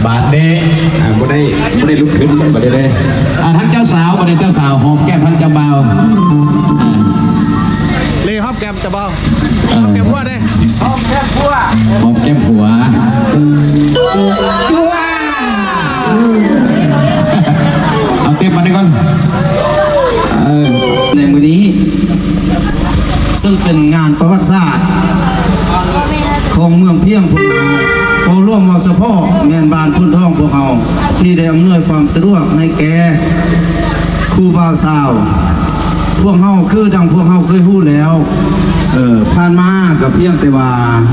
ບາດນີ້ ອ່າ ບໍ່ໄດ້ ບໍ່ໄດ້ລຸກຂຶ້ນ ບັດນີ້ເດ້ ອ່າ ທາງເຈົ້າສາວ ບັດນີ້ເຈົ້າສາວຫອມແກ້ມທາງເຈົ້າບ່າວ ອ່າ ເລຫອມແກ້ມເຈົ້າບ່າວ ເອີ ຫອມແກ້ມຜົວເດ້ ຫອມແກ້ມຜົວ ຫອມແກ້ມຜົວ ເອົາເຕັມບັດນີ້ກ່ອນ ເອີ ໃນມື້ນີ້ ເຊິ່ງເປັນງານປະຫວັດສາດຂອງເມືອງພຽງພວກເຮົາ ເວົ້າລວມເວົ້າສະເພາະແມ່ນບ້ານໂພນທອງພວກເຮົາ ທີ່ໄດ້ອຳນວຍຄວາມສະດວກໃຫ້ແກ່ຄູ່ບ່າວສາວ ພວກເຮົາ ຄືດັ່ງພວກເຮົາເຄີຍຮູ້ແລ້ວ ເອີ ຜ່ານມາກໍພຽງແຕ່ວ່າ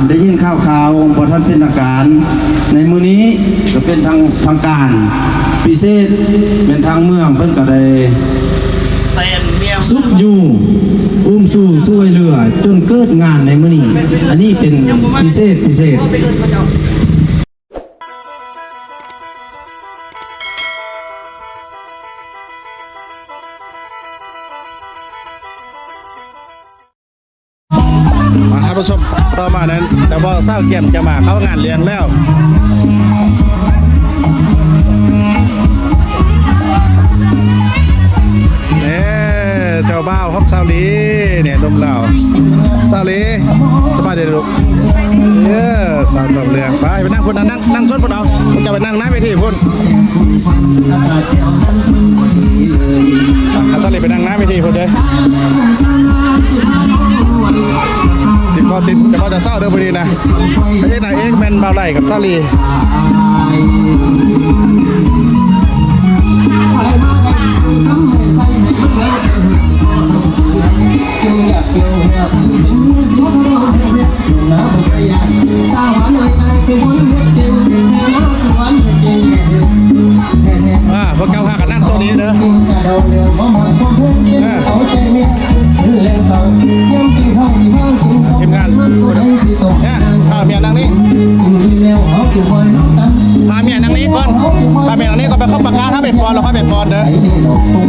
ໄດ້ຍິນຂ່າວໆ ບໍ່ທັນເປັນທາງການ ໃນມື້ນີ້ກໍເປັນທາງ ທາງການ ພິເສດແມ່ນທາງເມືອງເພິ່ນກໍໄດ້ຊຸກຍູ້ອຸ້ມຊູຊ່ວຍເຫຼືອຈົນເກີດງານໃນມື້ນີ້ ອັນນີ້ເປັນພິເສດ ພິເສດ. ມາທ່ານຜູ້ຊົມ ຕໍ່ມານັ້ນ ເຈົ້າບ່າວສາວກຽມຈະມາເຂົ້າງານລ້ຽງແລ້ວ ເອີ ເຈົ້າບ່າວຂອງສາວລີ ນີ້ ໜຸ່ມລາວ ສາວລີ ສະບາຍດີລູກ ເອີ ສາວດອກເຫຼືອງ ໄປ ໄປນັ່ງພຸ້ນນະ ນັ່ງ ນັ່ງໂຊນພຸ້ນເອົາ ເຈົ້າໄປນັ່ງໜ້າເວທີພຸ້ນ. ອ່ະ ສາວລີໄປນັ່ງໜ້າເວທີພຸ້ນເດີ ຕິດພໍຕິດ ຈະພໍຈະເຊົາເດີມື້ນີ້ນະ ພະເອກນາງເອກແມ່ນບ່າວໄຫຼກັບສາວລີ. ອ່າ ພວກເຈົ້າພາກັນນັ່ງໂຕະນີ້ເດີ ອ່າ ທີມງານ ນີ້ ພາເມຍນັ່ງນີ້ ພາເມຍນັ່ງນີ້ກ່ອນ ພາເມຍນັ່ງນີ້ກ່ອນ ໄປເຂົ້າປາກການ ຖ້າໄປຟ້ອນ ແລ້ວຄ່ອຍໄປຟ້ອນເດີ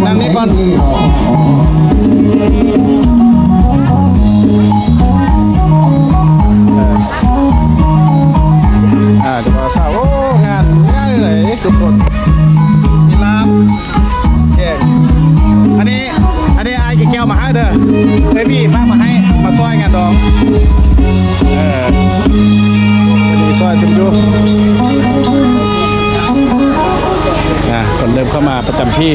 ນັ່ງນີ້ກ່ອນ. ອ່າ ເຈົ້າບ່າວສາວ ໂອ້ ງານໃຫຍ່ເລີຍທຸກຄົນ ມີລາບແຂກ ອັນນີ້ ອັນນີ້ອ້າຍກິແກ້ວມາໃຫ້ເດີ ເອີຍບີຝາກມາໃຫ້ ມາຊ່ອຍງານດອງ ເອີ ມາຊ່ອຍເພິ່ນຢູ່ ອ່າ ເພິ່ນເລີ່ມເຂົ້າມາປະຈຳທີ່.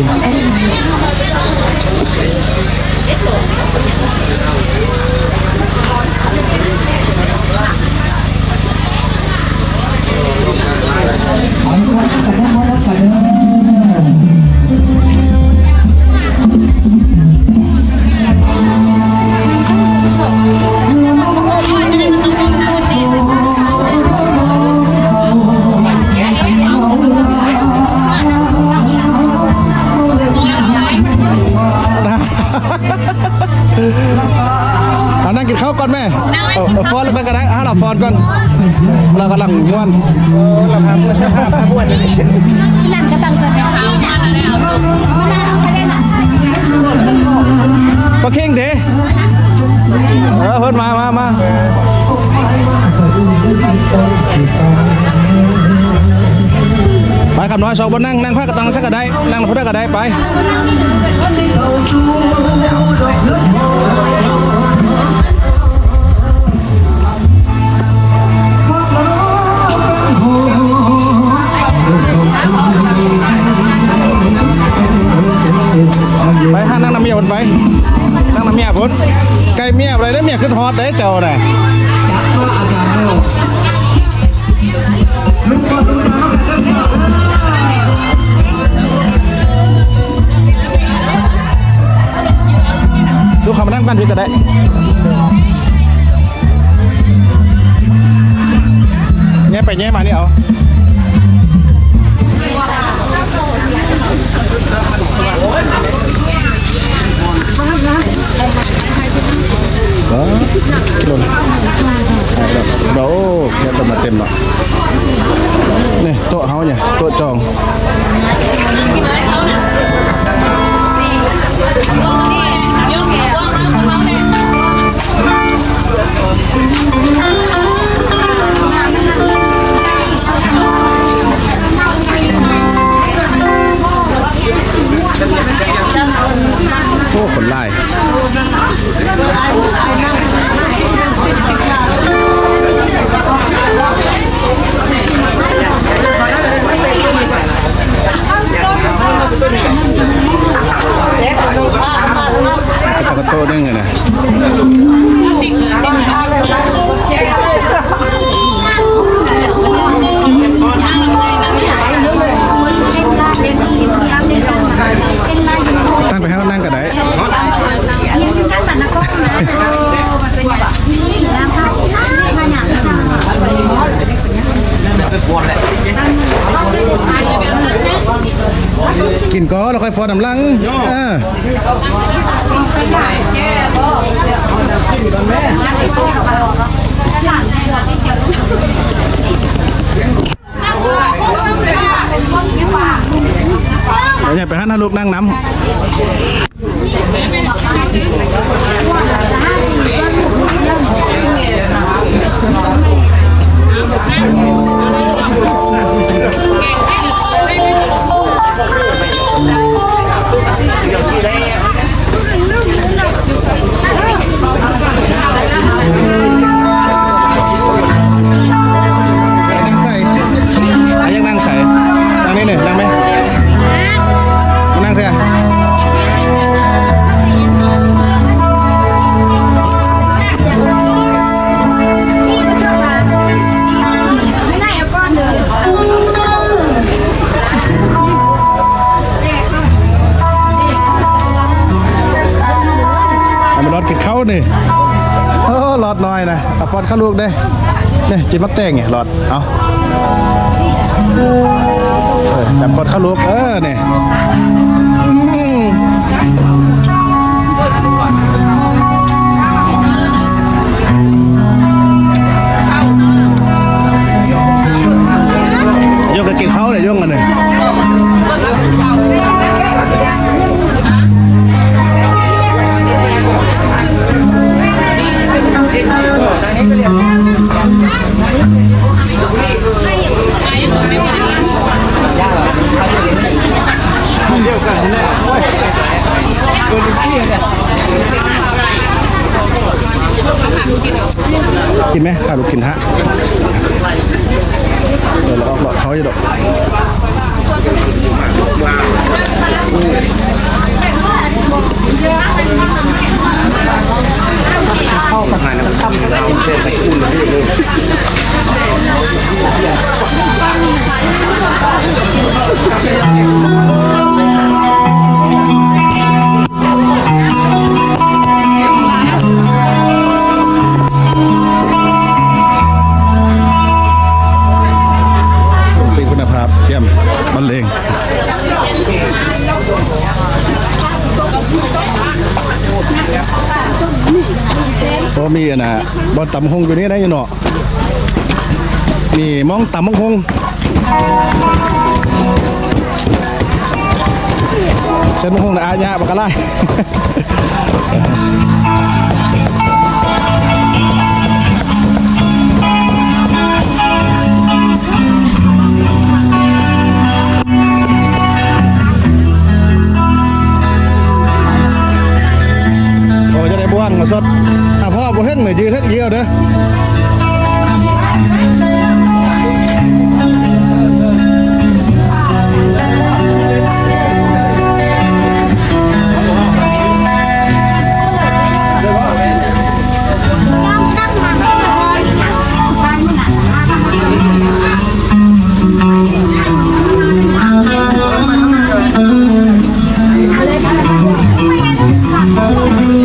ເອົາ ນັ່ງກິນເຂົ້າກ່ອນແມ່ ເອົາ ເອົາ ຟ້ອນແລ້ວກໍໄດ້ ອ່າ ເຮົາຟ້ອນກ່ອນ ລາວກຳລັງມ່ວນ ປາເຄັ່ງເດ ເອີ ເພິ່ນມາ ມາ ມາ ໄປ ຄຳນ້ອຍ ສອງ ບ່ອນນັ່ງ ນັ່ງພັກ ນັ່ງໃສກໍໄດ້ ນັ່ງຜູ້ໃດກໍໄດ້ ໄປ ໄປຫານັ່ງນຳເມຍພຸ້ນໄປ ນັ່ງນຳເມຍພຸ້ນ ໃກ້ເມຍບໍ່ໄດ້ເດີ ເມຍຄຶດຮອດເດ້ເຈົ້ານະ. ລູກເຂົ້າມານັ່ງກັນພີ້ກໍໄດ້ ແຍ່ໄປແຍ່ມານີ້ເອົາ. ເອີ ລົງ ໂດ ແຂກກໍມາເຕັມເນາະ ນີ້ໂຕະເຮົານີ້ ໂຕະຈອງ. ເອົາ ກິນກ່ອນ ແລ້ວຄ່ອຍຟ້ອນນຳຫຼັງ. ເອີ ເອົາໃຫຍ່ໄປຫັ້ນນະລູກ ນັ່ງນຳ. ນັ່ງໃສ? ອາ ຢາກນັ່ງໃສ? ນັ່ງນີ້ເດີ ນັ່ງໄໝ? ມານັ່ງເທື່ອ. ອັນນີ້ຫຼອດກິນເຂົ້ານີ້. ໂອ້ ຫຼອດນ້ອຍນະ ເອົາປ້ອນເຂົ້າລູກເດ້. ນີ້ ກິນໝາກແຕງນີ້ ຫຼອດ ເອົາ ເອີ ຈັບປ້ອນເຂົ້າລູກ ເອີ ນີ້. ຍົງກັນກິນເຂົ້າເດ້ ຍົງກັນເດ້. ກິນໄໝ? ພາລູກກິນຫະ. ເອີ ລະອອກເລາະເຂົາຢູ່ດອກ. ເປັນຄຸນນະພາບຢ້ຽມ ບັນເລງ. ໂອ້ ມີອັນນ່າ ບ່ອນຕຳບັກຫຸ່ງຢູ່ນີ້ໄດ້ຢູ່ເນາະ. ມີໝ່ອງຕຳບັກຫຸ່ງ ເສັ້ນບັກຫຸ່ງນະ ອາຍະບັກກະຫຼາຍ. ໂອ້ ຈະໄດ້ບ່ວງມາສົດ ຖ້າພໍບໍ່ເຖິງນີ້ ຢືນເຮັດດຽວເດີ.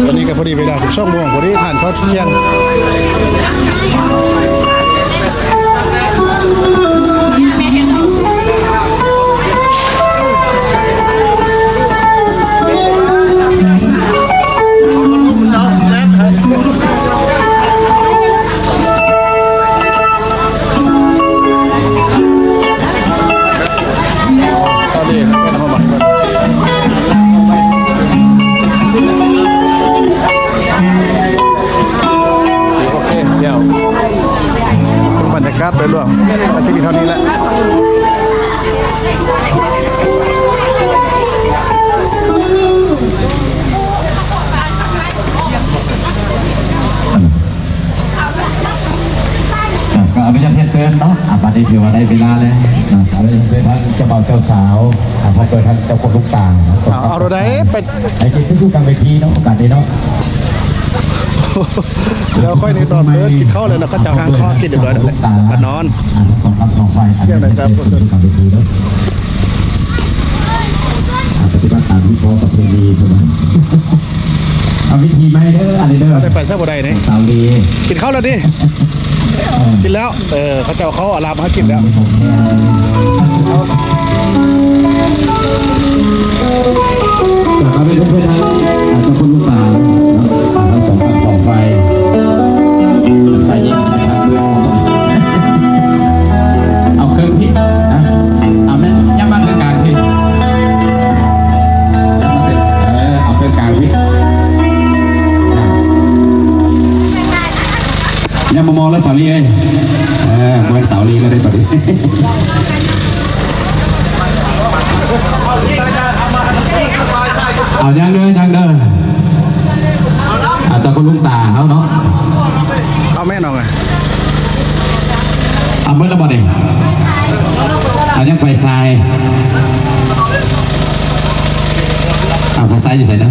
ຕອນນີ້ກໍພໍດີເວລາສິບສອງໂມງ ພໍດີທານເຂົ້າທ່ຽງ. ໂອເຄ ດຽວ ບັນຍາກາດໂດຍລວມ ກະຊິມີເທົ່ານີ້ແຫຼະ. ກໍອະນຸຍາດຮຽນເຊີນເນາະ ອາ ບັດນີ້ຖືວ່າໄດ້ເວລາແລ້ວເນາະ ອະນຸຍາດຮຽນເຊີນທາງເຈົ້າບ່າວເຈົ້າສາວ ອາ ພ້ອມດ້ວຍທາງເຈົ້າຄົນລູກຕາເນາະ ເອົາ ເອົາໂດໃດໄປ ໃຫ້ເກີດຂຶ້ນຢູ່ກາງເວທີເນາະ ໂອກາດນີ້ເນາະ. ແລ້ວຂ້ອຍນີ້ນອນເບີດ ກິນເຂົ້າແລ້ວເນາະ ເຂົາເຈົ້າຫາງຄອກກິນຮຽບຮ້ອຍແລ້ວ ກໍນອນ. ອ່າ ທັງສອງຝ່າຍ ສຽງໃດກໍບໍ່ເຊີນ ກາງເວທີເນາະ ອ່າ ປະຕິບັດຕາມຮີດຄອງປະເພນີເພິ່ນວ່າ ເອົາວິທີໃໝ່ເດີ ອັນນີ້ເດີ ໄດ້ໄປຊະບໍ່ໄດ້ນີ້ ສາວລີ ກິນເຂົ້າແລ້ວຕິ? ເອີ ກິນແລ້ວ ເອີ ເຂົາເຈົ້າເຂົ້າອາລາມໃຫ້ກິນແລ້ວ. ເອົາຍັງເດີ ຍັງເດີ ອາ ເຈົ້າຄຸນລຸງຕາເຮົາເນາະ ເອົາແມ່ນ້ອງ ເອົາເບິດແລ້ວບໍ່ນີ້? ເອົາຍັງໄຟຊາຍ ເອົາໄຟຊາຍຢູ່ໃສນະ?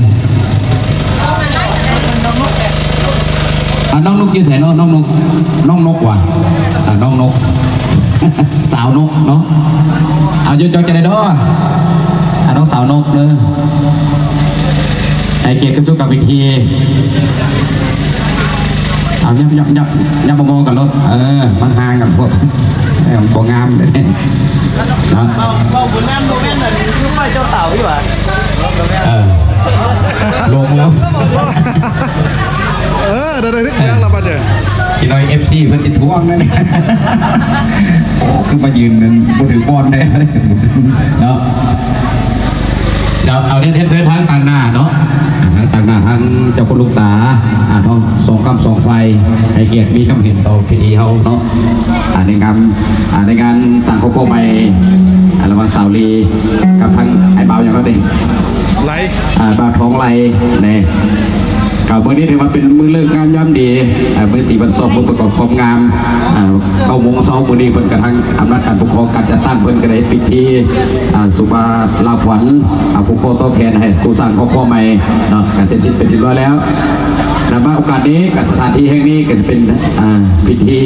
ອ່າ ນ້ອງນຸກຢູ່ໃສເນາະ? ນ້ອງນຸກ ນ້ອງນົກຫວາ? ອ່າ ນ້ອງນົກ ສາວນົກເນາະ ເອົາຢູ່ ເຈົ້າຈະໄດ້ເດີ ອ່າ ນ້ອງສາວນົກເດີ ໃຫ້ກຽດຂຶ້ນສູ່ກາງເວທີ ເອົາ ຍັບ ຍັບ ຍັບ ຍັບມາໝໍກັນໂລດ ເອີ ມັນຫ່າງກັນໂພດ ເອີ ບໍ່ງາມເດ້ເນາະ ເວົ້າ ເວົ້າບໍ່ງາມບໍ່ແມ່ນ ອັນນີ້ຄືໄຟເຈົ້າສາວອີ່ຫວາ? ເອີ ລົງແລ້ວ ເອີ ໄດ້ໆ ເລື່ອງລະບັດນີ້ ອີກໜ້ອຍ ເອັຟຊີ ເພິ່ນຊິທວງແນ່ ໂອ້ ຄືມາຢືນນັ້ນບໍ່ຖືກບ່ອນແນ່ເນາະ ເຈົ້າ ເອົາ ຮຽນເຊີນທາງຕາງໜ້າເນາະ ທາງຕາງໜ້າ ທາງເຈົ້າຄຸນລຸງຕາ ອ່າ ທາງສອງກ້ຳສອງໄຟ ໃຫ້ກຽດມີຄຳເຫັນຕໍ່ພິທີເຮົາເນາະ ອ່າ ໃນງານ ອ່າ ໃນງານສ້າງຄອບຄົວໃໝ່ ອ່າ ລະຫວ່າງສາວລີກັບທາງອ້າຍບ່າວຫຍັງເນາະເດ້ ໄຫຼ ອ່າ ບ່າວທອງໄຫຼ ແນ່ ກໍມື້ນີ້ຖືວ່າເປັນມື້ເລີກງາມຍາມດີ ເອີ ມື້ສີວັນຊອບ ມື້ປະກອບຄວາມງາມ ເອີ ເກົ້າໂມງເຊົ້າມື້ນີ້ ເພິ່ນກະທາງອຳນາດການປົກຄອງ ການຈັດຕັ້ງ ເພິ່ນກະໄດ້ເຮັດພິທີ ອ່າ ສຸບາລາຂວັນ ອ່າ ຜູກຄໍຕໍ່ແຂນໃຫ້ຄູ່ສ້າງຄອບຄົວໃໝ່ເນາະ ກະເສັດສິ້ນເປັນທີ່ຮຽບຮ້ອຍແລ້ວ ແລະ ມາໂອກາດນີ້ ກະສະຖານທີ່ແຫ່ງນີ້ກະຈະເປັນ ອ່າ ພິທີ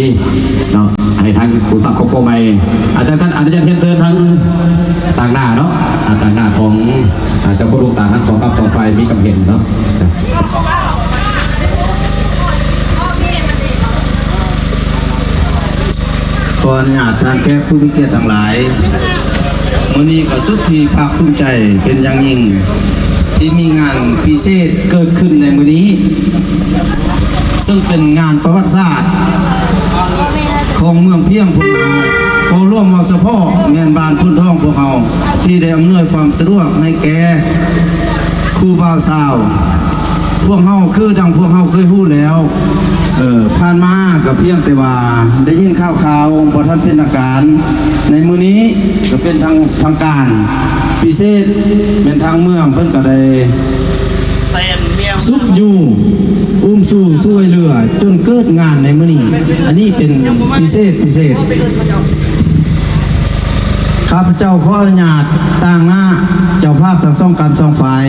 ເນາະ ໃຫ້ທາງຄູ່ສ້າງຄອບຄົວໃໝ່ ອາຈານ ທ່ານອະນຸຍາດຮຽນເຊີນທາງຕາງໜ້າເນາະ ອ່າ ຕາງໜ້າຂອງ ອ່າ ເຈົ້າຄຸນລຸງຕາທັງສອງກັບສອງຝ່າຍມີຄຳເຫັນເນາະ. ຂໍອະນຸຍາດທ່ານແຂກຜູ້ມີກຽດທັງຫຼາຍ, ມື້ນີ້ກໍສຸດທີ່ພາກພູມໃຈເປັນຢ່າງຍິ່ງ ທີ່ມີງານພິເສດເກີດຂຶ້ນໃນມື້ນີ້ ເຊິ່ງເປັນງານປະຫວັດສາດຂອງເມືອງພຽງພວກເຮົາ, ເວົ້າລວມເວົ້າສະເພາະແມ່ນບ້ານໂພນທອງພວກເຮົາ ທີ່ໄດ້ອຳນວຍຄວາມສະດວກໃຫ້ແກ່ຄູ່ບ່າວສາວພວກເຮົາ. ຄືດັ່ງພວກເຮົາເຄີຍຮູ້ແລ້ວ, ເອີ, ຜ່ານມາກໍພຽງແຕ່ວ່າໄດ້ຍິນຂ່າວໆ ບໍ່ທັນເປັນທາງການ. ໃນມື້ນີ້ກໍເປັນທາງ, ທາງການພິເສດ, ແມ່ນທາງເມືອງເພິ່ນກໍໄດ້ ຊຸກຍູ້ ອຸ້ມຊູຊ່ວຍເຫຼືອຈົນເກີດງານໃນມື້ນີ້. ອັນນີ້ເປັນພິເສດ, ພິເສດ. ຂ້າພະເຈົ້າຂໍອະນຸຍາດຕາງໜ້າເຈົ້າພາບທັງສອງກ້ຳສອງຝ່າຍ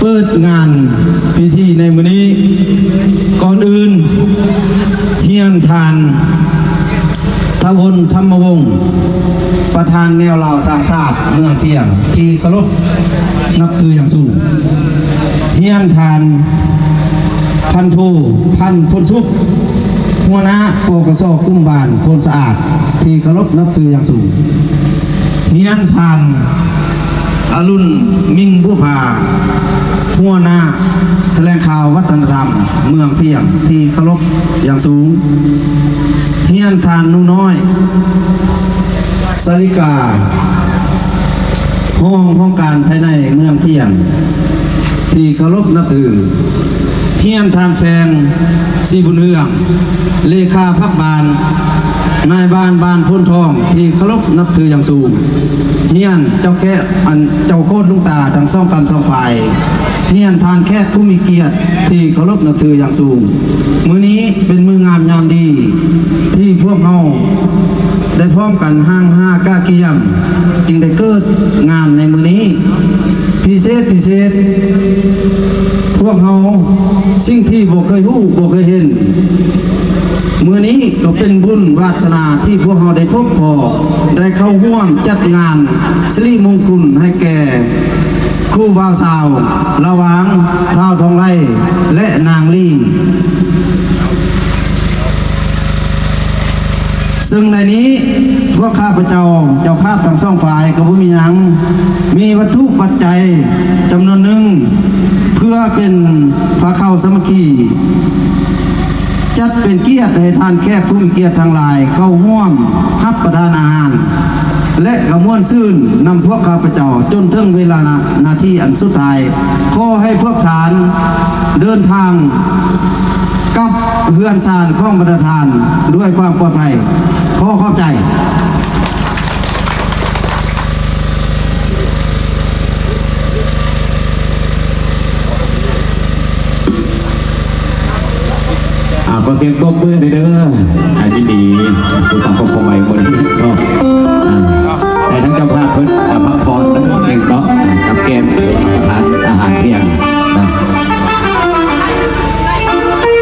ເປີດງານພິທີໃນມື້ນີ້. ກ່ອນອື່ນ ຮຽນທ່ານ ທະວົນ ທຳມະວົງ ປະທານແນວລາວສ້າງຊາດເມືອງພຽງ ທີ່ເຄົາລົບນັບຖືຢ່າງສູງ, ຮຽນທ່ານພັນໂທ ພັນ ພົນສຸກ ຫົວໜ້າ ປກສ ກຸ່ມບ້ານໂພນສະອາດ ທີ່ເຄົາລົບນັບຖືຢ່າງສູງ, ຮຽນທ່ານ ອະລຸນ ມິງບຸວຜາ ຫົວໜ້າຖະແຫຼງຂ່າວວັດທະນະທຳເມືອງພຽງ ທີ່ເຄົາລົບຢ່າງສູງ, ຮຽນທ່ານໜູນ້ອຍ ສາລິກາ ຮອງຫ້ອງການພາຍໃນເມືອງພຽງ ທີ່ເຄົາລົບນັບຖື, ຮຽນທ່ານແຟງ ສີບຸນເຮືອງ ເລຂາພັກບ້ານ ນາຍບ້ານບ້ານໂພນທອງ ທີ່ເຄົາລົບນັບຖືຢ່າງສູງ, ຮຽນເຈົ້າແຂກ ອັນ ເຈົ້າໂຄດລຸງຕາທັງສອງກ້ຳສອງຝ່າຍ, ຮຽນທ່ານແຂກຜູ້ມີກຽດທີ່ເຄົາລົບນັບຖືຢ່າງສູງ. ມື້ນີ້ເປັນມື້ງາມຍາມດີ ທີ່ພວກເຮົາໄດ້ພ້ອມກັນຮ່າງຫາກະກຽມ ຈຶ່ງໄດ້ເກີດງານໃນມື້ນີ້. ພິເສດ, ພິເສດ ພວກເຮົາ ສິ່ງທີ່ບໍ່ເຄີຍຮູ້ ບໍ່ເຄີຍເຫັນ, ມື້ນີ້ກໍເປັນບຸນວາສະໜາທີ່ພວກເຮົາໄດ້ພົບພໍ້ ໄດ້ເຂົ້າຮ່ວມຈັດງານສິລິມຸງຄຸນໃຫ້ແກ່ຄູ່ບ່າວສາວ ລະຫວ່າງທ້າວທອງໄຫຼ ແລະ ນາງລີ. ເຊິ່ງໃນນີ້ ພວກຂ້າພະເຈົ້າ ເຈົ້າພາບທັງສອງຝ່າຍກໍບໍ່ມີຫຍັງ, ມີວັດຖຸປັດໄຈຈຳນວນໜຶ່ງ ເພື່ອເປັນພາເຂົ້າສາມັກຄີ ຈັດເປັນກຽດໃຫ້ທ່ານແຂກຜູ້ມີກຽດທັງຫຼາຍເຂົ້າຮ່ວມຮັບປະທານອາຫານ ແລະ ຂະບວນ ຊື່ນນຳພວກຂ້າພະເຈົ້າຈົນເຖິງເວລານາທີອັນສຸດທ້າຍ. ຂໍໃຫ້ພວກທ່ານເດີນທາງກັບເຮືອນຊານຂອງບັນດາທ່ານດ້ວຍຄວາມປອດໄພ. ຂໍຂອບໃຈ. ອ່າ ຂໍສຽງຕົບມືໃຫ້ເດີ. ອ່າ ຍິນດີຜູ້ສ້າງຄອບຄົວໃໝ່ມື້ນີ້ເນາະ. ອ່າ ໃຫ້ທາງເຈົ້າພາບເພິ່ນ ອ່າ ພັກຜ່ອນນຳໜ້ອຍໜຶ່ງເນາະ. ອ່າ ກັບແກ້ມ ຮັບປະທານອາຫານທ່ຽງນະ.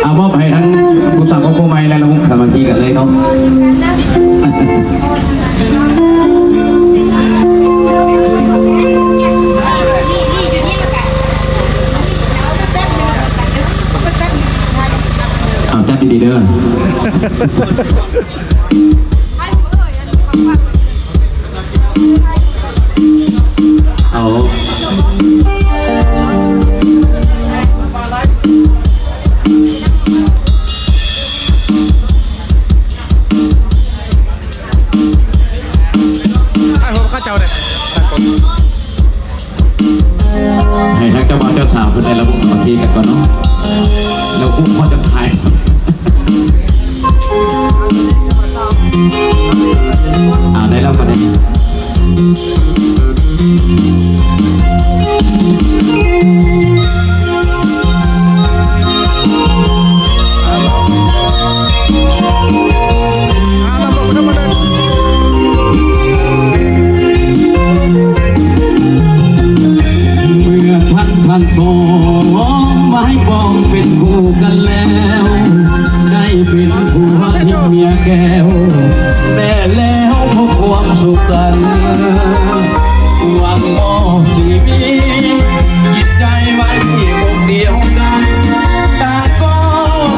ອ່າ ມອບໃຫ້ທາງຜູ້ສ້າງຄອບຄົວໃໝ່ ແລະ ລະວົງສາມັກຄີກັນເລີຍເນາະ. ເອົາ ຈັດດີໆເດີ. ເອົາ ໃຫ້ທາງເຈົ້າບ່າວເຈົ້າສາວເພິ່ນໄດ້ລະວົງສາມັກຄີກັນກ່ອນເນາະ ແລ້ວອຸ້ມພໍຈະຖ່າຍ. ອ່າ ໄດ້ແລ້ວບັດນີ້. ເມື່ອພັນພັນສອງ ມາໃຫ້ປອງເປັນຄູ່ກັນແລ້ວ ໄດ້ເປັນຜົວທິບເມຍແກ້ວ ແຕ່ແລ້ວເພາະຄວາມສຸກສັນ ຫວັງມອບຊີວິດ ຈິດໃຈໄວ້ທີ່ອົກດຽວກັນ ຕ່າງກໍ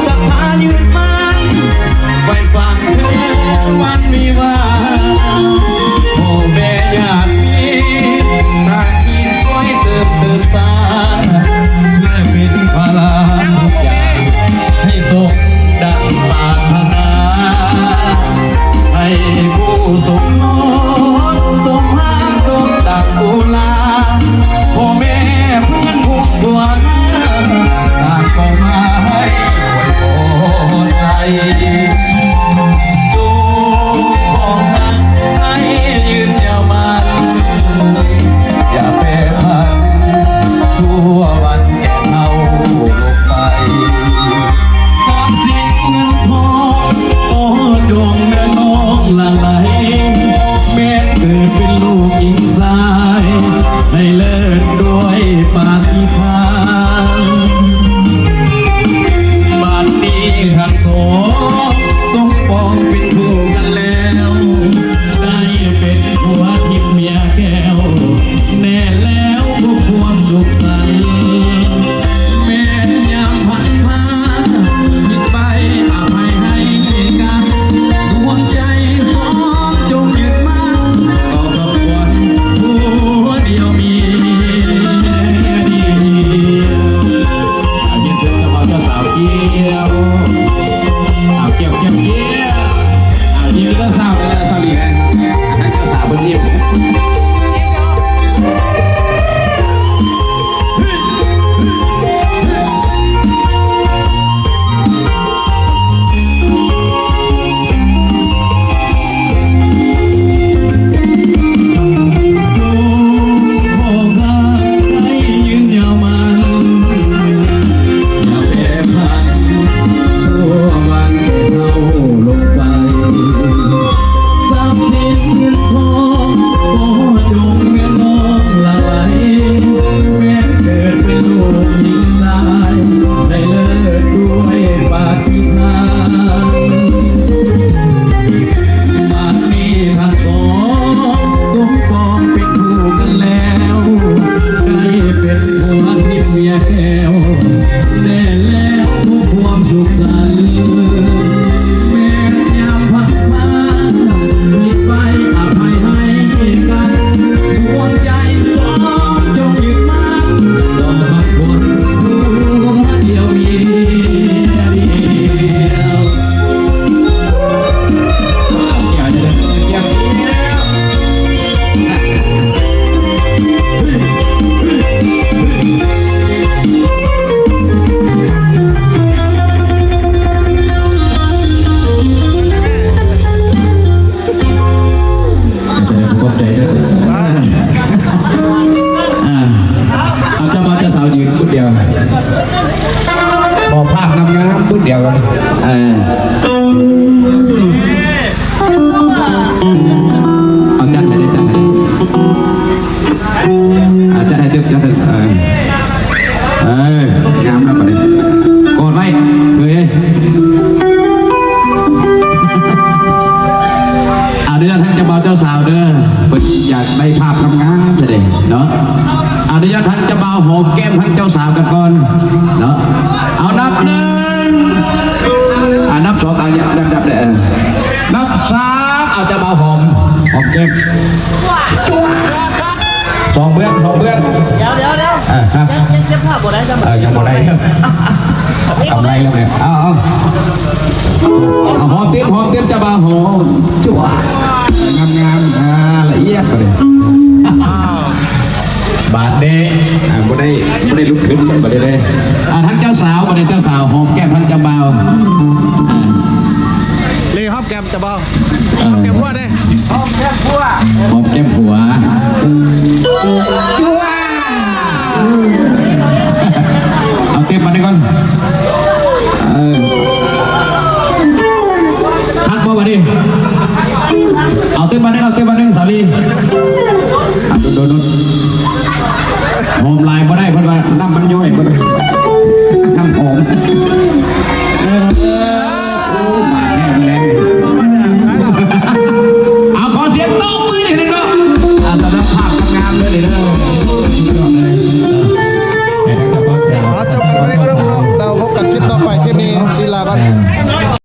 ສັດທາຍຶດໝັ້ນ ໄວ້ຝັນເຖິງວັນວິວາ ພໍ່ແມ່ຍາດມິດ ຕ່າງຄິດຊ່ວຍເຕີມເຕີນສານ ເພື່ອເປັນພາລະທຸກຢ່າງ ໃຫ້ສົມດັ່ງປາດຖະໜາ ໃຫ້ຄູ່ສົມລົດ ສາວເດີ ເພິ່ນຢາກໄດ້ພາບງາມໆ ຊະເດເນາະ. ອະນຸຍາດທາງເຈົ້າບ່າວຫອມແກ້ມທາງເຈົ້າສາວກັນກ່ອນເນາະ. ເອົາ ນັບໜຶ່ງ ອາ ນັບສອງ ອາ ນັບ ນັບ ເອີ ນັບສາມ ເອົາ ເຈົ້າບ່າວຫອມ ຫອມແກ້ມ ສອງເບື້ອງ ສອງເບື້ອງ ດຽວໆໆ ເອີ ຮະ ຍັງ ຍັງເກັບພາບບໍ່ໄດ້ ເອີ ຍັງບໍ່ໄດ້ ກຳໄລແລ້ວເນຍ ເອົາ ເອົາ ຫອມຕິດ ຫອມຕິດ ເຈົ້າບ່າວຫອມ ຈົວະ ງາມໆ ອາ ລະອຽດບາດນີ້ ບາດນີ້ ອາ ບໍ່ໄດ້ ບໍ່ໄດ້ລຸກຂຶ້ນບາດນີ້ເດ້ ອາ ທາງເຈົ້າສາວ ບາດນີ້ເຈົ້າສາວ ຫອມແກ້ມທາງເຈົ້າບ່າວ ອາ ເລ ຫອມແກ້ມເຈົ້າບ່າວ ເອີ ຫອມແກ້ມຜົວເດ້ ຫອມແກ້ມຜົວ ຫອມແກ້ມຜົວ ເອົາເຕັມບາດນີ້ກ່ອນ ເອີ ຄັກບໍ່ບາດນີ້ ເອົາເຕັມບາດໜຶ່ງ ເອົາເຕັມບາດໜຶ່ງ ສາລີ ອາ ໂດນໆ ຫອມຫຼາຍບໍ່ໄດ້ ເພິ່ນວ່ານ້ຳມັນຍ້ອຍ ເພິ່ນ ນ້ຳຫອມ ເອີ ໂອ້ ມາແລ້ວ ມາແລ້ວ ເອົາ ຂໍສຽງຕົບມືໃຫ້ໜ່ອຍເນາະ ອາ ສຳລັບພາບງາມໆເດີນີ້ເດີ ສຸດຍອດເລີຍ ເອີ ໃຫ້ທັງເຈົ້າບ່າວ ຂໍຈົບກັນເທົ່ານີ້ກ່ອນເນາະ ແລ້ວພົບກັນຄລິບຕໍ່ໄປ ຄລິບນີ້ສີລາກັນ.